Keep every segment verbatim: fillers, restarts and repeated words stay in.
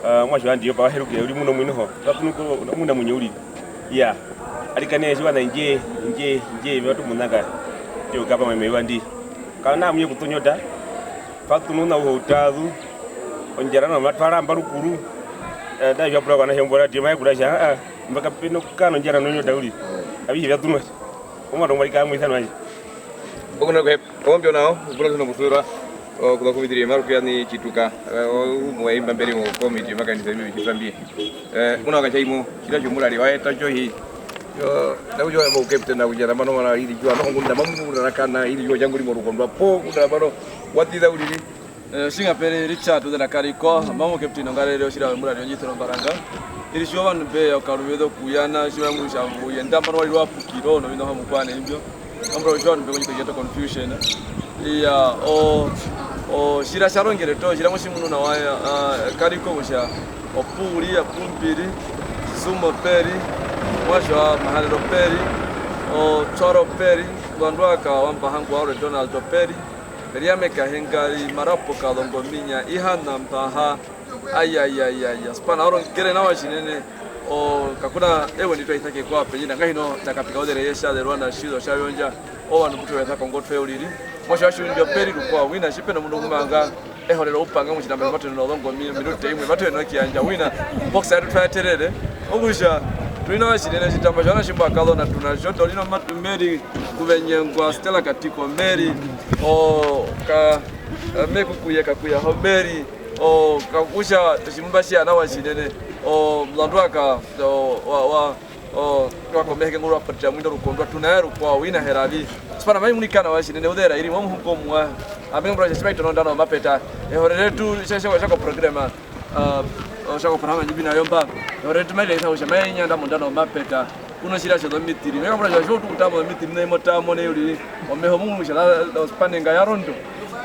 Ah, omuatje wandje yopa Vaheruke u ri muno mwino ho. Twa tunu ko omunamuinyo uriri. Iya. Arikana tjiwana indjee, indjee, indjee, me vatu munanga. Tjo kapa mwe meyuva ndi. Kana munye kutonyota. Twa tunu na uho utazu. Ondjara na matwara mba rukuru. Eh, da jwa pura kwa na shambora, tima ya kura sha. Ah, ah. Mbaka peno kana ondjara nonyota uriri. Avihe vya tunwa. Omwana omwari ka amwisa nwaye. Okuna kuhepa. Ombyo nao, okuna tuna kusuura. Okuza kumitiri maruku yani chituka. Eh, umwe imba mberi mu komiti makanisa mimi chisambi. Eh, kuna wakachaimo, chita chomurari waeta chohi. Yo, na kujua mo captain na kujana mano mara ili jua no ngunda mamu rakana ili jua jangu limo rukondwa po kuna mano. What is that? Eh, tjinga peri Richard Udena Kariko, mamu captain ongarere oshira murari onjitero mbaranga. Iri tjiwa vandu mbe ya okaruveze okuyana, tjiwa ngu tja uyenda mbano wali lwapukiro, no vino hamukwana imbyo. Ambura kutja vandu mbe kondjito yetu confusion. Iya, o, o, tjira tjarongere to, tjira motjimunu nawa, ah, Kariko kutja, Opuri, Apumbiri, Zumo peri, Mwatjo wa Maharero peri, o, Tjoro peri, Lwandwaka, Wambahangwa, Ore Donald peri, Meriame Kahengari, Marapo Kalongominya, Ihana Mbaha, Ai, ai, ai, ai, ai. Spana, oro ngere nawa tjinene. O, kakuna ewe ndi twa isa ke kwa penyina, ngahino na kapika ozere yesha, the Rwanda, shizo, sha yonja. O, vandu mbutu wesa kongotwe uriri. Mosha wa shiunjo peri rukwao, wina tjipeno mundu ngumanga. Ehorero upanga mutjinamba, matu no zongo mi-, minute imwe, matu no kianja, wina. Box ya tutwa terere. Okutja, tuina wa tjinene tjitamba, jana shimba kalona, tuna joto, lino matu meri, kuvenyengwa, Stella Katiko, meri. O, ka, eh, me kukuye kakuya, ho meri. O, kakutja tjimumba tjia nawa tjinene. O, mulandu waka, o, wa, wa, o, wakomeheke nguru wapatira mwinda rukondwa, tunaye rukwao, wina heravi. Spana mai munika nawa tjinene, uzera iri, mwa muhunga omuwa. Ame mbura tjimai tono ndano mapeta. Ehorere tu, tja, tja, tja ko programa. Ah, o, tja ko programa ndjipina yomba. Ehorere tu mai leisa kutja mai nyanda mondano mapeta. Kuno tjira tjozomitiri. Me kambura tja, tjo tu kutamo mitiri, nei motamo, nei uri. Omeho mungu tja, la, la, spanenga ya rondo.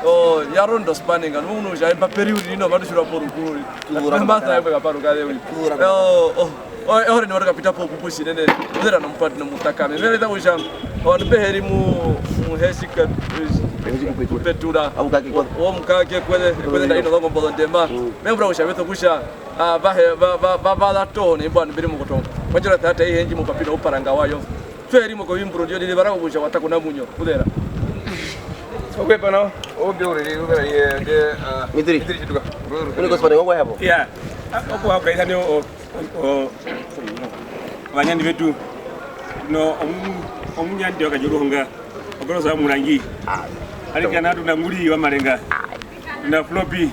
O, ya rondo spanenga. Mungu tja, emba peri uri, ino, matu shura poru kuri. Tuura. Masa ya kaparu kale uri. Tuura. O, o, o, ehore ni watu kapita po pupu tjinene. Uzera no mpati no mutakame. Me leta kutja, o, ni peheri mu, mu hesi ka, petura. Amukake kwa. O, o mukake kwele, kwele nda ino longo mbolo ndema. Mm. Me mbura kutja, beto kutja, Ah, vahe, va, va, va, va, va toho ne, mbwa, mbiri mukoto. Mwanjora tata ihe ndji mupapi na uparanga wayo. Twe ri moko vimburu ndio, ndiri vara kutja wata kuna munyo, kudera. Okwepa nao, ombe uriri, kudera, ye, nde, ah, Mitiri. Mitiri chituka. Uri kosipana ngongwa yapo? Ya, oku wa kaisa ne, o, o, o, vanyandi vetu. No, omu-, omunyandi wakajoruhonga. Okorosa murangi. Arikana tuna nguri wa marenga. Tuna floppy.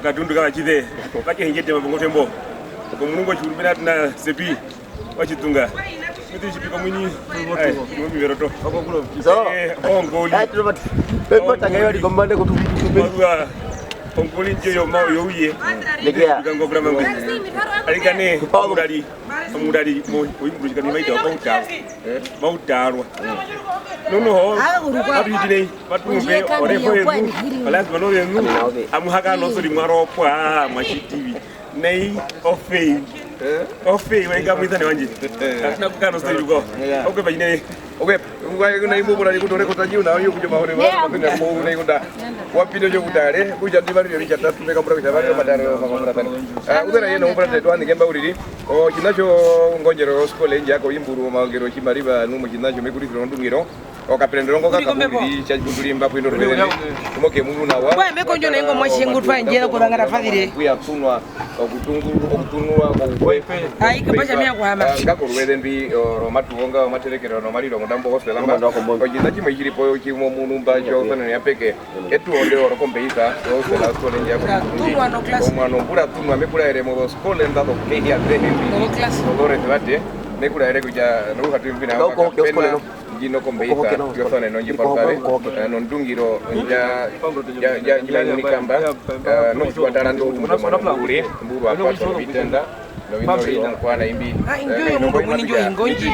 Katundu kava tjise, vakehenjete mavongo tembo. Komurungu otjihuru pena tuna sepi, otjitunga. Kuti tjipiko mwinyi, ai, mumivero to. So, eh, ongoli. Ai, tuno mati. Pepa tanga yo likombande kutu. Mazua, ongoli njo yo ma-, yo uye. Lekia. Kango kura mambo. Arikane, omurari, omurari, mo, oimburu tjikani maita, okauta. Vautarwa. Nonoho, atu hitinei, vatumbe, orepo enu, balasi vano venu, amuhaka nosori mwaropwa, mwachitivi. Nei, ofei. Ofei, waika mwitane wanje. Asina kukana nosori luko. Okwepa inei. Okwepa, ngwa kuna imbo bora likuto rekota jiu na yo kujo mahore. Kuna imbo kuna ikunda. Wapito jo kutare, kuja ndi bari bicha tatu meka bora kuja bari matare makomora tani. Ah, udara yeno bora tetwani kemba uriri. O, tjina tjo ngonjero yoskole ndji yako imburu omaongero otjimariva nu motjina tjo mekurisiro ondungiro. Okaperendero ngo kaka kuri tja tjikunduri mba kwindo ruveze. Kumoke munu nawa. Kwa me konjo na ingo mwa tjingu twa ndjera kuvanga rafadire. Kuya tunwa, okutungu, okutunwa, okukwe. Ai, kapasha mea kuhama. Ah, ngako ruveze mbi, o, romatuonga, omaterekero, nomariro, mudambo, hospela mba. Otjina tjimwe tjiri po, tjimwe munu mba, tjo, ya peke. Etu onde oro kombeisa, oskole, oskole ndji yako. Tunwa no class. Omwana ombura tunwa, me kuraere mozoskole nda zokehi azehe mbi. Ozoklasi. Ozorese vate, me kuraere kutja, nokuhatu mbi na ndino kombeisa, yosone nondji parukare, eh, nondungiro, ndja, ndja, ndja, ndji mai munika mba, eh, nokutjikwatara ndo rumbo mwana mbure, mburwa paso vitenda. Novina ovi omukwana imbi. Ah, indjo yomundu omwini ndjo ingo ndji.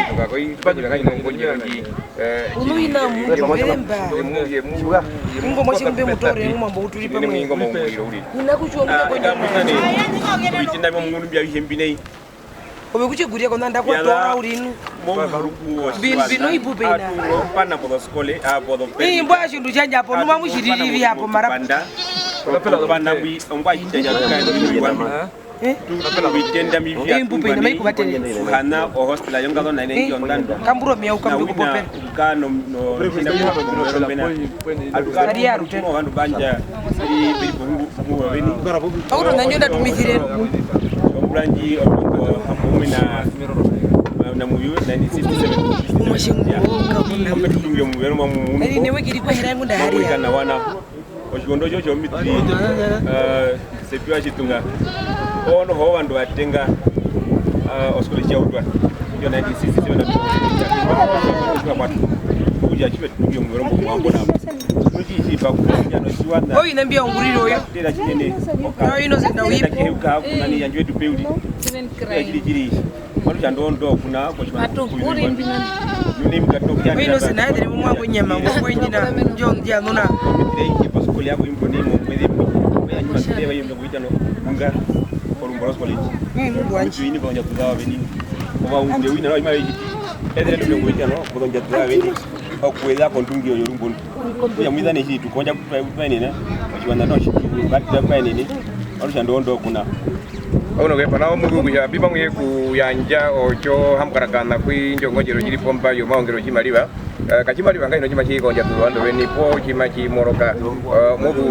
Uno ina mundu mberemba. Ingo mwashe mbe mutore mumambo uturi pamwe. Ina kutjo ndio kwenda. Ovitinda vyomundu mbya vihe mbinei. Ove kutje kuria kona nda kwa tora urinu. Bin, bino ipupe ina. Pana podo skole, a podo pe. Imbo ashindu chanja po numa mushiriri hapo mara. Pana mwi, ongwa chitanja kwa. Eh? Ovitenda mbi vya tungwa nai, kuhana ohostela yongazona nai ndjo ndando. Kambura omeya u kambure okupopera. Kukaa no, no, atuka no, ovandu vandja veri, veri pohungu, pohungu oveni. Pakuti ona ndjo ndatumisire. Ombura ndji, omilongo hamboumwe na, na muyu, nineteen sixty-seven. Omuatje ngu, ya, oka muna. Ombe tutungi omuvero mamu. Eli newe kiri kwa hera ngunda hari ya. Mamurika na wana. Otjikondo tjo tjomitiri, eh, Sepiwa Tjitunga, oo noho ovandu va tenga, eh, oskole tji ya utwa, yo nineteen sixty-seven, okutja tji ve tutungi omuvero mbo muambo nao. Otji tji pa kutja notjiwaṋa. Oviṋa mbi ya ungurire oyo. Tera tjinene, oka. Oyo ino zenda uyipo. Tera kehe uka, kuna ni yandjwe tu peuri. Tjiri, tjiri. Matu tja ndo, ndo kuna kotjimanga. Nune mukatoka. Oyo ino sena edere mumwangu nyama, ngoko indjina, ndjo ndja nuna. Mitire inje paskole yako imbo nimo, mweze mbi. Oya nyuma mitire va yendo kuita no, kunga, orumbo rwa skole. Mm, mungu wanje. Ini pa onja tuzawa veni. Ova unde wina, no, ima vejiti. Edere ndio kuita no, pa onja tuzawa veni. Okuweza kondungi oyo rumbo. Kutja muiza nehi tu kondja kutwa, kutwa enene, otjiwana noho tji tu kati kutwa enene, arusha ndo ndo kuna. Auno kuhepa nao muku kutja pi pamwe kuyandja otjo hamukarakana kwi ndjo ngondjero tjiri pomba yomaongero tjimariva. Eh, katjimariva ngahino tjima tji kondja tu vandu veni po tjima tji moroka, eh, mozu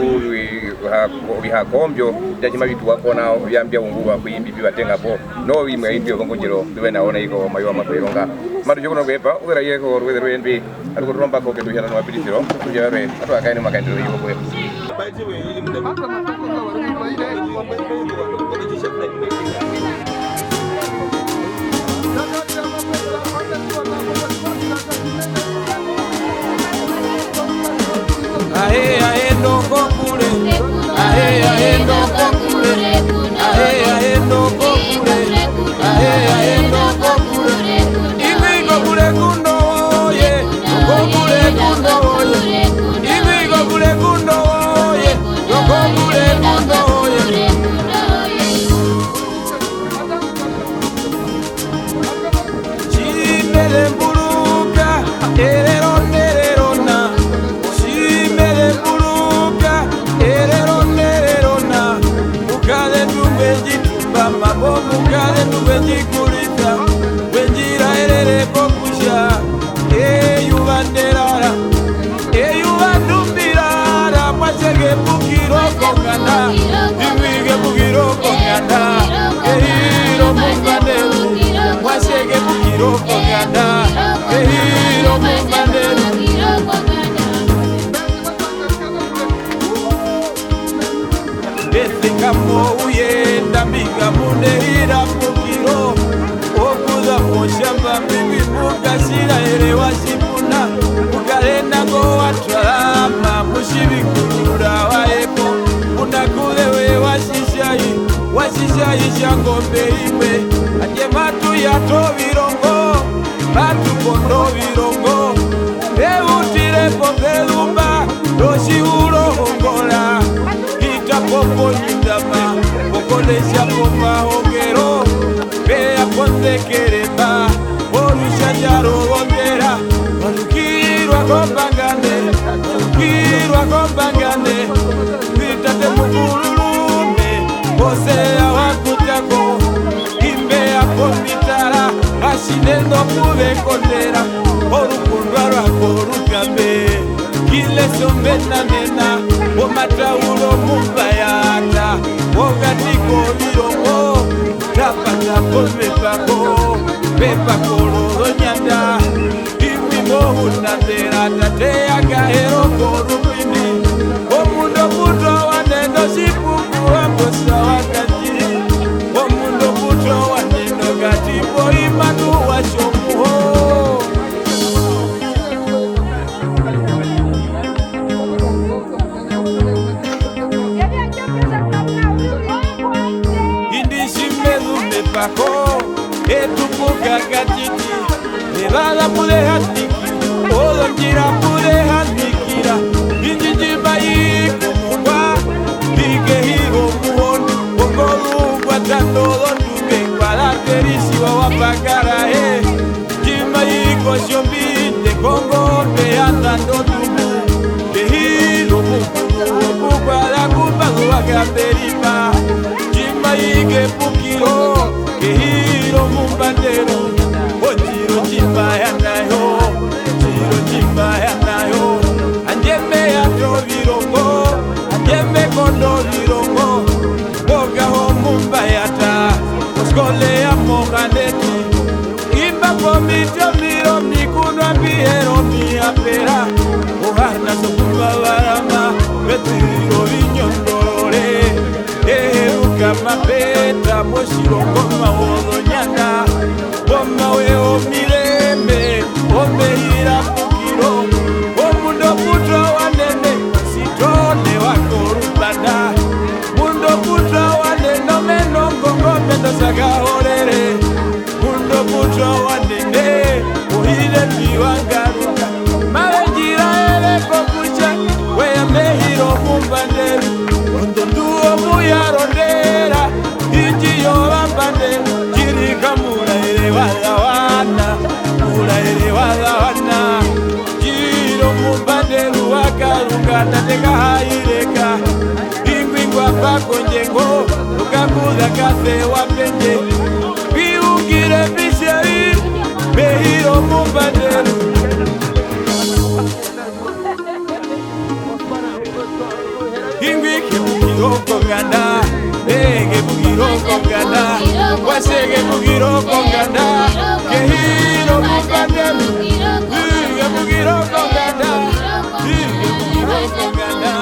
ha, ovihako mbyo, tja tjima vituwa kona ovya mbya ungurwa kwi mbi pi va tenga po. No vimwe imbi ovongondjero tu vena ona iko mayuva makuironga. Matu tjokona kuhepa, ukera yeko oruveze rwe ndwi. Atu kotombako ketu hana nomapirisiro, kutja varwe, atu akaene omakandero yiwo kwe. Ahe, ahe, ndoko kule. Ahe, ahe, ndoko kule. Ahe, ahe, ndoko kule. Ahe, ahe, ndoko kule. Ingwi kokule kuno woye, kokule kuno woye. Ingwi kokule kuno woye, kokule kuno woye. Tjimbelembuluka, erero nerero na. Tjimbelembuluka, erero nerero na. Mukale ndumbe ndji Mama, mbo mukare nduwe ndjikulisa, we ndjiraerere kokutja eyuva nderara, eyuva ndumbirara, mwatje kepukiro konganda, imwi kepukiro konganda, ehiro mumbanderu, mwatje kepukiro konganda, ehiro mumbanderu. Esekamo uyenda mbika munehira pukiro, okuza motjamba mbivi mukasira ere watjipuna, mukarenda ngo watwarama mutjivikurura waepo, unakuve we watjitjai, watjitjai tjangombe imwe, handje matu yato virongo, matu kondo virongo, eutire povelumba, lotjiuro hongola. Ita poponyindama, pokolesha pomahongero, peya pondekeremba, orutjandja rovondera, orukirwa kombangane, orukirwa kombangane, vitate mukululume, Hosea wakutako, imbeya pomitara, ashinendo kuvekondera, orukundwa rwako rutambe. Kilesi ombenamena, omatauro mumbayata, pokati kovirongo, tapata pomepako, pepako roronyanda, imwi mohunandera, tate yakahero korupindi, omundu okutowa nendo tjipuku ambosa wakati, omundu okutowa nendo kati, poimanu watjo muho. Indi tji me zu mepako, etupuka katiti, evala pu ve haniki, ozondjira pu ze hanikira, indi ndji mai kumukwa, ikehi romuhona, ongozungwa tando ozondunge, kwa raterisiwa wa pakara he. Tjima iko tjombinde kongombe ya tando nduku. Ehiro mukuru okukwara kupazu wa kaperipa. Tjima Kepukiro, kehi romumbanderu, ondjiro ndji mba ya nayo, ondjiro ndji mba ya nayo. Handje me yata ovirongo, handje me kondo ovirongo, mboka ho mumba yata, oskole ya Moganeti. Imba pomiti omiro mikunwa mbi hera omiyapera, oharna sokumavarama, vetiriro vinyondorore. Eheruka mapeta moshirongo maoro nyanda, omawe omirembe, omehira pukiro, omundu okutwa wanene, sitone wakorupanda, mundu okutwa wanene, omenongo ngomendo sakahorere, mundu okutwa wanene, ohire mbiwangaruka, mave ndjiraere kokutja, weya mehiro mumbanderu, ondondu omuyarondera, indji yovambanderu, ndjirika muraere wa Zawana, muraere wa Zawana, ndjiro mumbanderu wa Kalunga tate kahaireka, ingwi ngwa pa kondjengo, ukakuza kafe wa pende, viungire mbi tjari, mehiro mumbanderu. Ingwi kepukiro konganda, eh, kepukiro konganda, wase kepukiro konganda, kehiro mumbanderu, ih, kepukiro konganda, ih, kepukiro konganda.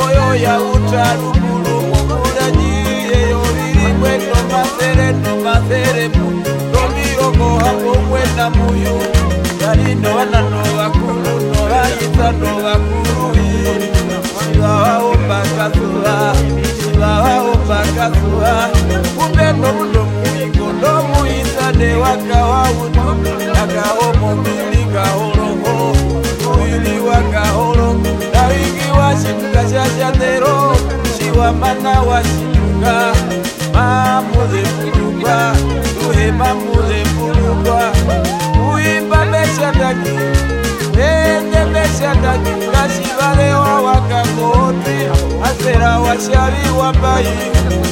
Oyo ya uta rukuru, mombura ndji ye yoviri mbwe nomasere, nomasere mu, nomirongo hamwe mbwe na muyu, ya ri novana novakuru, novaisa novakuru. Tjiva wa omba kasuva, tjiva wa omba kasuva, kupe nomundu omuingo nomuisane wa kawa utu, ya kaho mombili kahoroko, omuini wa kahoroko, na wingi wa tjituka tja tjatero, tjiwa mana wa tjituka. Mamu zemburukwa, tuhe mamu zemburukwa. Uimba meshandaki, ende meshandaki, kashivale wa wakangoti, asera wa shavi wa mbai,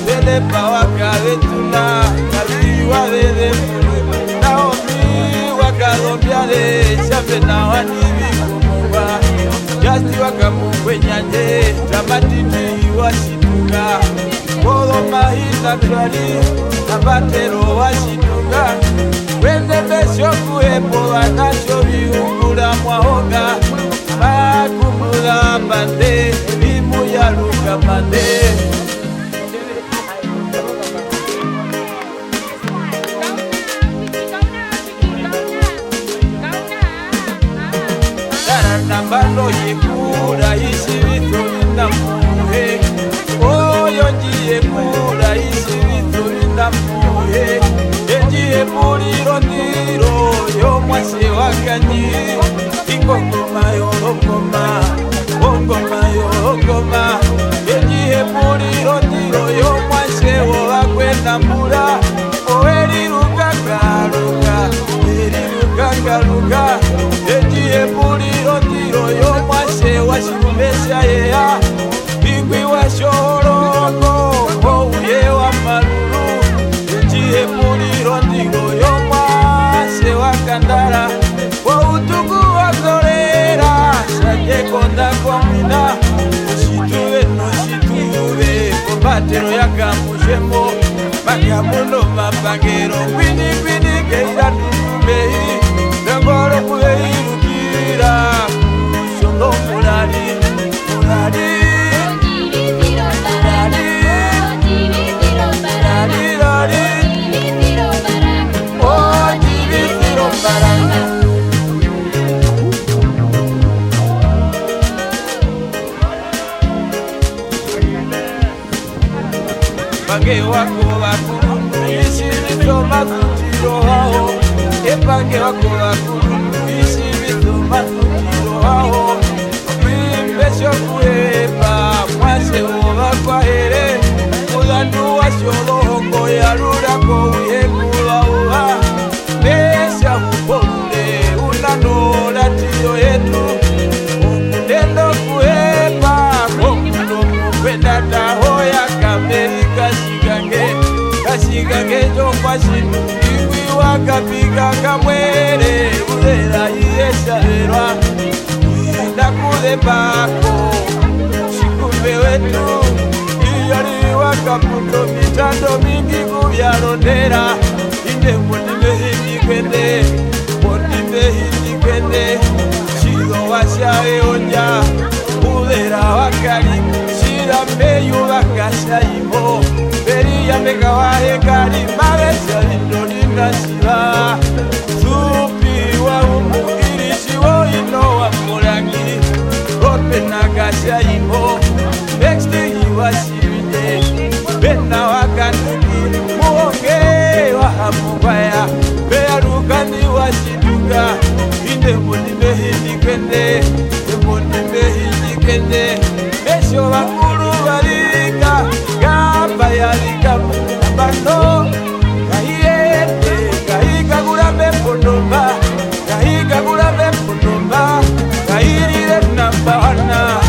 velepa wa kavetuna, kavi wa vevemburu, Naomi wa kazombiale, shavena wa nivi kumukwa, Jasti wa kamukwe nyanje, tamatiti wa shituka. Kolo mahina twari, na batero wa shituka. Wende besho kuhepo, anasho viungura mwahonga. Makumura mbande, vimu ya luka mbande. Tara nambano yekura isivito vina muhe. Oyo ndjiye kura isivito vina muhe. Endjiye puriro ndiro yomuase wa kanyi. Ingongoma yorongoma. Ongoma yorongoma. Endjiye puriro ndiro yomuase wa kwena mbura. Owe lirukangaruka, we lirukangaruka, eti epuriro ndiro yomuase wa tjirume tja yeya, ingwi wa tjooro, Tero ya Kamushembo, maka muno mapangero, kwini, kwini, keya tutumehi, nongoro kuveirukira, shondo mulali, mulali, mulali, mulali, mulali, oh, tjiri, tjiri, mbaranga. Epange wa ko vakurundu, isivisa omakutiro wawo. Epange wa ko vakurundu, isivisa omakutiro wawo. Kwimbesyo kuhepa, mwase wovakwahere. Muzandu wasyo lohongo, yarura ko uhe muvauva. Mesa huporule, unano radio yetu. Okutenda okuhepa, kokuno kukwenda taho ya Kamerika sigange. Kasigange tjo kwa sinu, iwi wa kapika kamwere, urera iye saverwa. Inda kule pako, shikumbe wetu, iyari wa kaputo, mitando mingi kuvyarondera. Inde moni mehindi kwende, moni mehindi kwende, shilo wa syae onja, uvera wa kari, shira meyu vanga syaimo, peri ya meka wa hekari, mave sya lindo lina shiva, supi wa umukiri, shivo ino wa murangi, rope na ka syaimo, next day wa Vena wa Kanduki, muhonge wa Hamungwaya, veya rukani wa Shituka, inde moni mehindi kwende, inde moni mehindi kwende, mesyo vakuru varika, kamba yarika mukambano, kaiyete, kaikakura mepondoma, kaikakura mepondoma, kairire namba wana.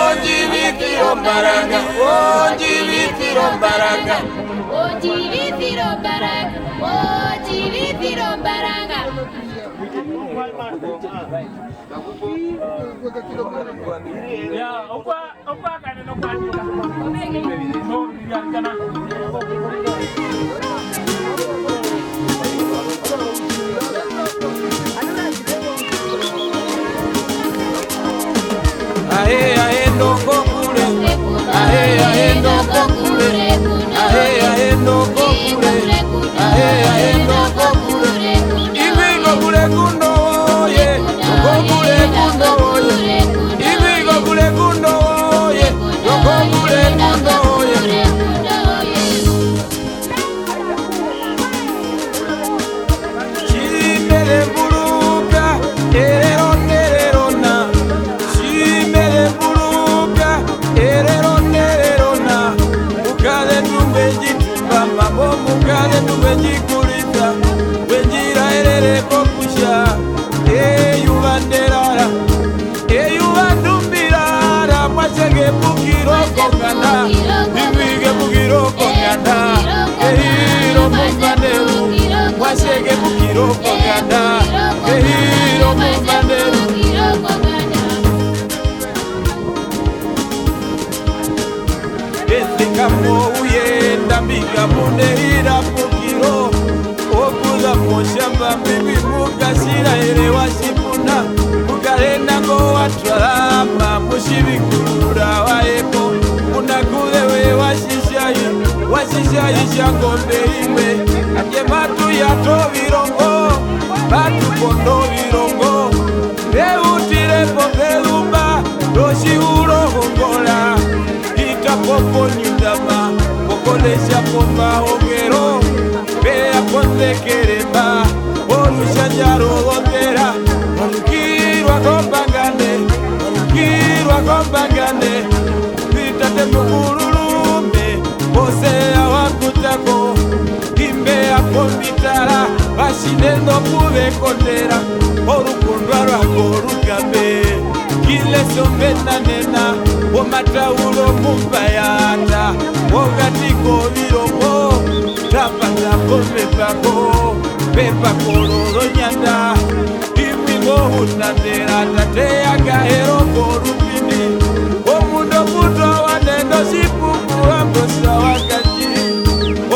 Ondjivitiro mbaranga, ondjivitiro mbaranga. Ondjivitiro mbaranga, ondjivitiro mbaranga. Ya, okwa, okwa kanena okwa nika. No, ya kana. Ahe, ahe, ndoko kule. Ahe, ahe, ndoko kule. Ahe, ahe, ndoko kule. Ahe, ahe, ndoko kule. Ivi ngo kule kuno ye. Ngo kule kuno ye. Ivi ngo kule kuno ye. Ngo kule kuno ye. Tji me zemburuka, erero nererona. Tji me zemburuka, erero nererona. Mukazendu ngwe ndji tumba, mambo mukazendu ngwe ndji kurisa, ngwe ndji raerere kokutja eyuva nderara. Eyuva ndumbirara, mwatje kepukiro konganda, ivi kepukiro konganda, ehiro mumbanderu, mwatje kepukiro konganda, ehiro mumbanderu. Esekamo uyenda mbika mune irapukiro, okuza motjamba mbivi mukasira ere wa tjipuna, mukarenda ngo wa twalama mutjivikurura wa epo, kuna kuve we wa tjitjayi, wa tjitjayi tja ngombe imwe, ake matu yato virongo, matu kondo virongo, ve utire po pe lumba, lotjiuro hongola. Ita popo nyundama, pokolesha pomahongero, peya pondekeremba, orushanjaro lotera, orukirwa kombangane, orukirwa kombangane, pitate mukurulume, Okuvekondera orukondwa rwavo rukambe. Kilesi ombenanena omatauro mumbayata. Okati kovirongo, tapata pomepako, pepako roronyanda. Imwi ngohunandera tate yakahero korupindi. Omundu oputowa nendo sipuku ambosa wakati.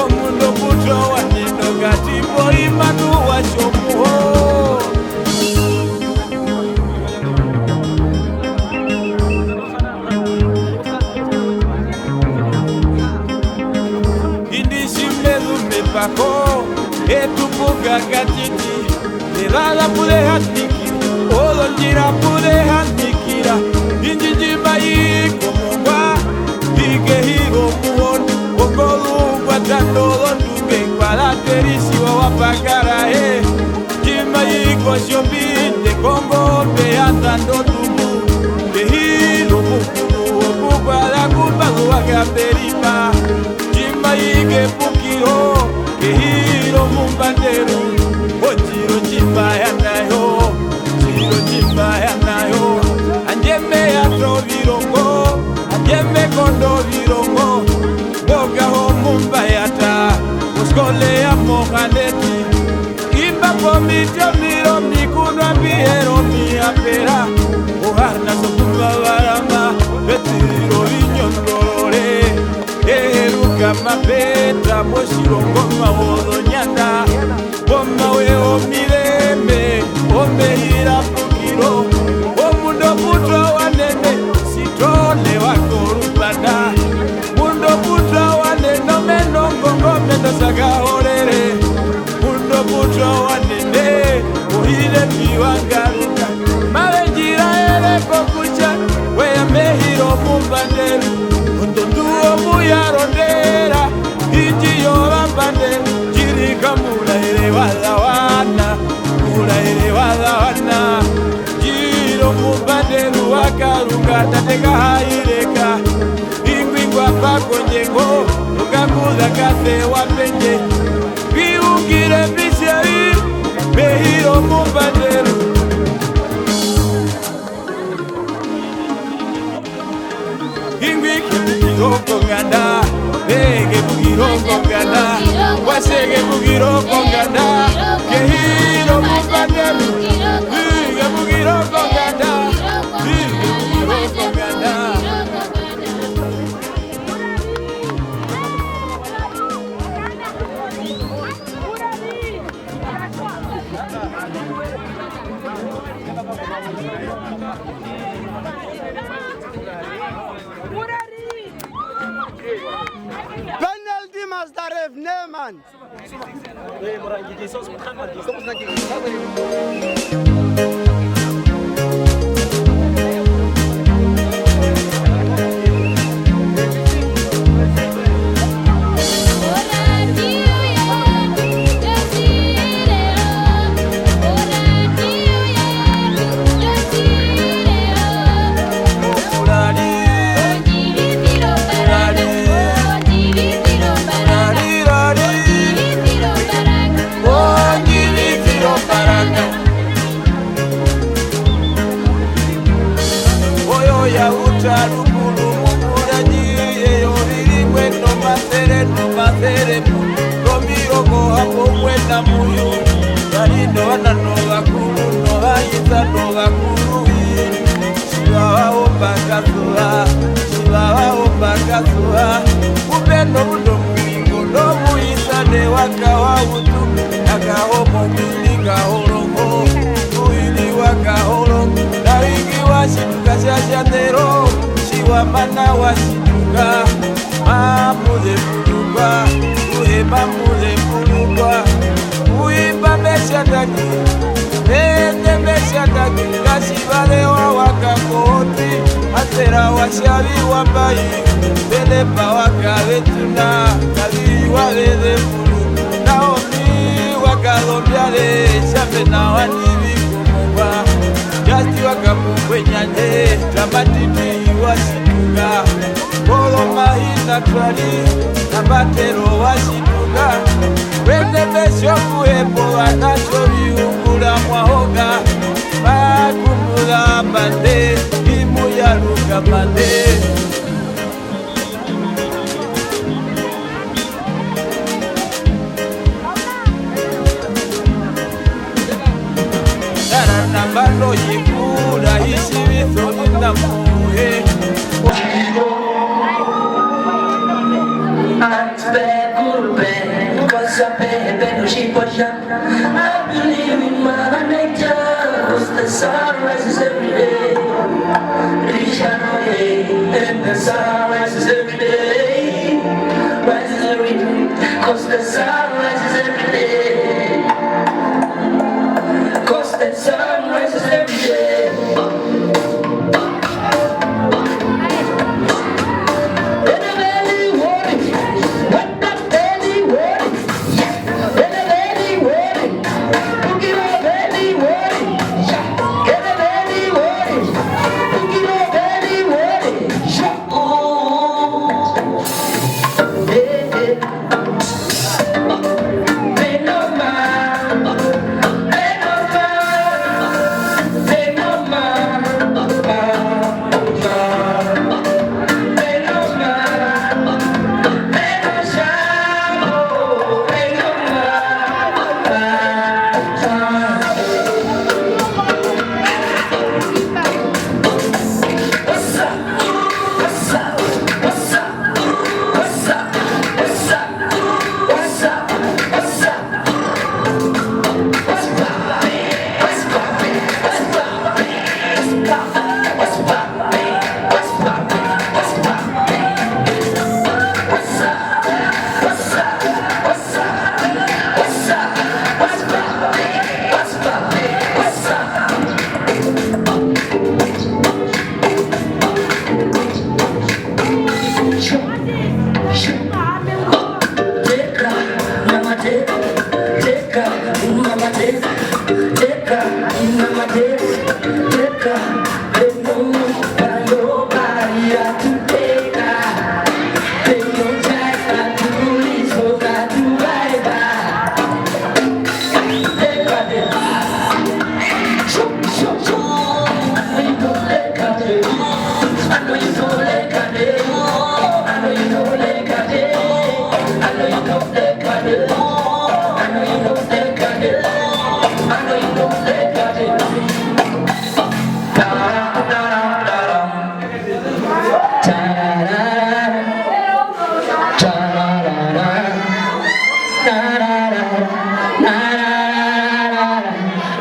Omundu oputowa nendo kati poimanu washo muho. Indi tji me zu mepako, etupuka katiti, evara pu ve hanikira, ozondjira pu ve hanikira, indji ndji mai komongwa, i kehi romuhona, ongozungwa tando ozondunge, kwa raterisiwa wa pakara he. Tji mai kotjombinde kongombe ya Ndandondumu, kehi romukuru wokukwara ku mba zu wa Kamberipa. Tji mai kepukiro, kehi romumbanderu, ondjiro ndji mba ya nayo, ondjiro ndji mba ya nayo. Handje me yata ovirongo, handje me kondo ovirongo, mboka ho mumbayata, oskole ya Mohaneti. Imba pomiti omiro mikundwa mbi hera omihapera, oharna sokuvavarama, vetiriro vinyondorore, eheruka mapeta moshirongo mawo zonyanda, pomawe omirembe, omehira pukiro, omundu oputowa nene, sitole wakorupanda. Mundu oputowa nene omeno ngongo mendo saka horere. Mundu oputowa wanene, ohire mbi wa ngaruka. Mave ndji raere kokutja, we ya mehi romumbanderu. Ondondu omu ya rondera, indji yovambanderu, ndji ri kamuraere wa Zawana, muraere wa Zawana. Ndji ri omumbanderu wa Karunga, tate Kahaireka. Ingwi ngwa pa kondjengo, okakuza kasewa pendje. Mbi ungire mbi tjeri, mehi romumbanderu. Ingwi ke pukiro konganda, eh, ke pukiro konganda, wase ke pukiro konganda, kehi romumbanderu, eh, ke pukiro konganda, eh, ke pukiro konganda. Penalty must arrive, Neman. Oyo ya uta rukuru mombura ndji ye yoviri mbwe nomasere nomasere mu, nomirongo hamboumwe na muvyu, ya ri novana novakuru, novaisa novakuru. Tjiva wa omba kasuva, tjiva wa omba kasuva, ku pe nomundo muingo, nomuisane wa kawa utu, a kaho mombili kaholongo, muini wa kaholongo, na ingi wa tjituka tja tjatero, tji wa mana wa tjituka. Mamu zemburukwa, uhe mamu zemburukwa. Kuimba meshataki, ende meshataki, kasi vale wa waka koti, atera wa shavi wa mbai, pelepa wa kavetuna, kavi wa veze mburuku, Naomi wa kalombia le, shambe na wa nivi kumungwa, Jasti wa kapungwe nyanye, tamatiti wa shituka, kolo mahi Satwari, abatero wa Tjituka, wene besyo kuepo, vatatu viungura mwahoka, vakumura mbande, imuyaruka mbande. Tara nambano yikura, isivitho ina muhe. Antes de culpe, cosa pepe no shipocha. I believe in Mother Nature, 'cause the sun rises every day. Risha no day, and the sun rises every day. Rises every day, 'cause the sun rises every day. 'Cause the sun rises every day.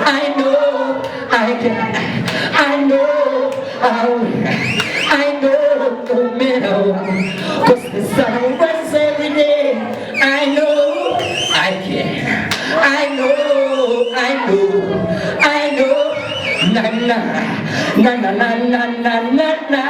I know I can, I know I will, I know no matter what, 'cause the sun rises every day. I know I can, I know, I know, I know. Na, na, na, na.